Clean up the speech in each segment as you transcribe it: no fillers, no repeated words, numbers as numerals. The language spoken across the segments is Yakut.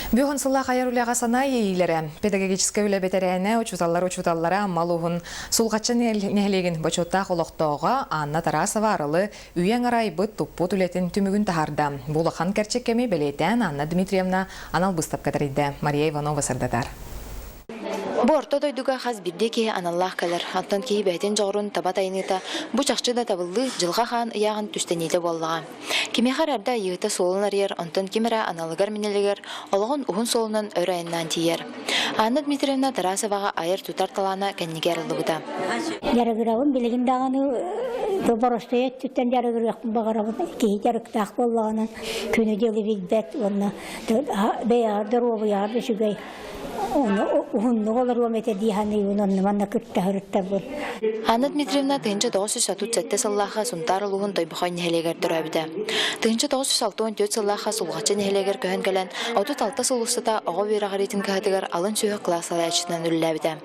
Бүһүн сыллаах айар үлэҕэ санаа иэйиилэрэ, педагогическай үлэ бэтэрээнэ, учууталлар учууталлара Амма улууһун Сулҕаччы нэһилиэгин бочуоттаах олохтооҕо Анна Тарасова арылы үйэ аҥара айбыт туппут үлэтин түмүгүн таһаарда. Бу улахан кэрчик кэми бэлиэтээн Анна Дмитриевна анал быыстапка тэрийдэ. Мария Иванова сырдатар. Бу орто дойдуга хас биирдии киһи аналлаах кэлэр, оттон киһи бэйэтин дьоҕурун таба тайыныыта бу чахчы да табыллыы, дьылҕа хаан ыйааҕын түстэниитэ буоллаҕа. Кимиэхэ эрэ эрдэ айыыһыта суолун арыйар, онтон ким эрэ аналыгар-минэлигэр олоҕун уһун суолунан өр айаннаан тиийэр. Анна Дмитриевна Тарасоваҕа айар-тутар талаана кэнники арыллыбыта. Дьарыгырабын билигин даҕаны боростуой өттүттэн дьарыгырыахпын баҕарабын. Киһи дьарыктаах буоллаҕына күнү-дьылы билбэт уонна бэйэҕэр доруобуйаҕар да үчүгэй. Ону уһуннук олоруом этэ дии саныыбын, онно манна кытта сырыттарбын. Анна Дмитриевна 1937 сыллаахха Сунтаар улууһун Тойбохой нэһилиэгэр төрөөбүтэ. 1964 сыллаахха Сулҕаччы нэһилиэгэр көһөн кэлэн, 36 сыл устата оҕо үөрэҕириитин кыһатыгар алын сүһүөх кылаас салайааччытынан үлэлээбитэ.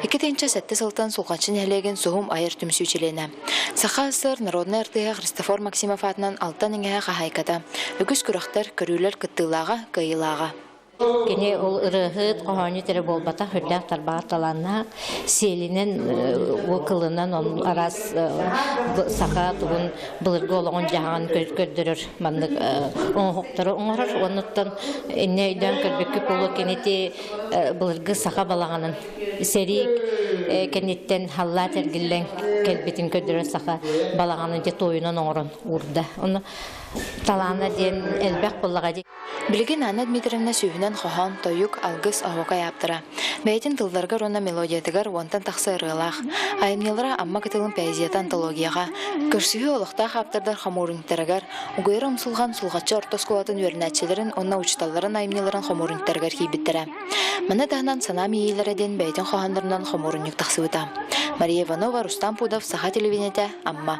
2007 сылтан Сулҕаччы нэһилиэгин Суһум айар түмсүү чилиэнэ. Саха СССР народнай артыыһа Христофор Максимов аатынан Алтан иҥэһэ хаһаайката. Үгүс күрэхтэр, көрүүлэр кыттыылааҕа, кыайыылааҕа. Кини ол ырыаһыт, хоһоонньут эрэ буолбатах, үрдээх тарбаҕар талааннаах, сиэлинэн, кылынан араас саха тугун былыргы олоҕун-дьаһаҕын көрдөрөр маннык оҥоһуктары оҥорор. Оннуттан иннэ өйдөөн көрбүккүт буолуо кинити былыргы саха балаҕанын сэрии кэнниттэн халлаат эргиллэн кэлбитин көрдөрөр саха балаҕанын дьэ туойунан оҥорон уурда. Ону талаана диэн элбэх буоллаҕа дии. Билигин Анна Дмитриевна сүүһүнэн хоһоон, тойук, алгыс, оһуокай ааптара. Бэйэтин тылларыгар уонна мелодиятыгар уонтан тахса ырыалаах. Айымньылара Амма кытылын поэзията антологияҕа, көрсүһүү олохтоох ааптардар хомуурунньуктарыгар, Угуйар умсулҕан Сулҕаччы орто оскуолатын үөрэнээччилэрин уонна учууталларын айымньыларын хомуурунньуктарыгар киирбиттэрэ. Маны таһынан Санаам иэйиилэрэ диэн бэйэтин хоһооннорунан хомуурунньук тахсыбыта. Мария Иванова, Рустам Пудов, Саха телевидениетэ, Амма.